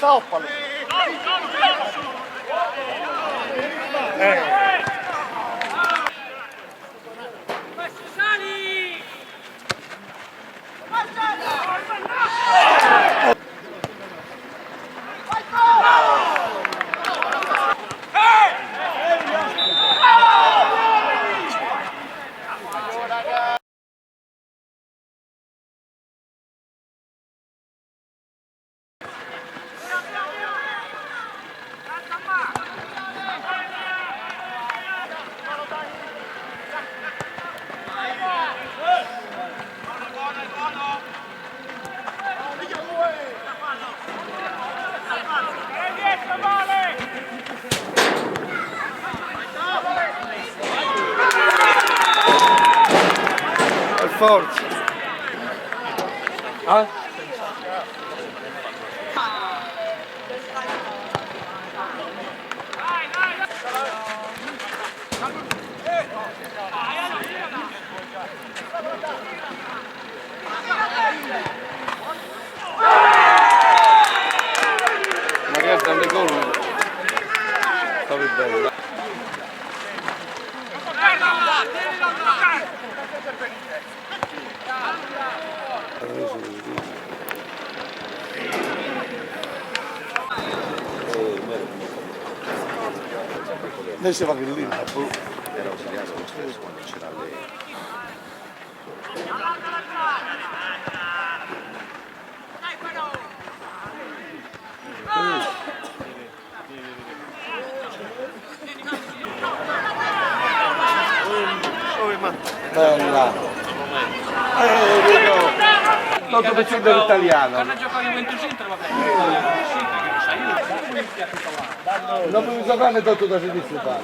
Tzopalu! Per forza! Ah? Magari tante gol. Stavi bene. Lei si fa che lì, Era ausiliario lo stesso quando c'era lei. Bella! Eh, Tutto per italiano. Quando gioca Juventus Inter va bene. Sì, perché lo sai, io Non mi giocare tutto da sinistra.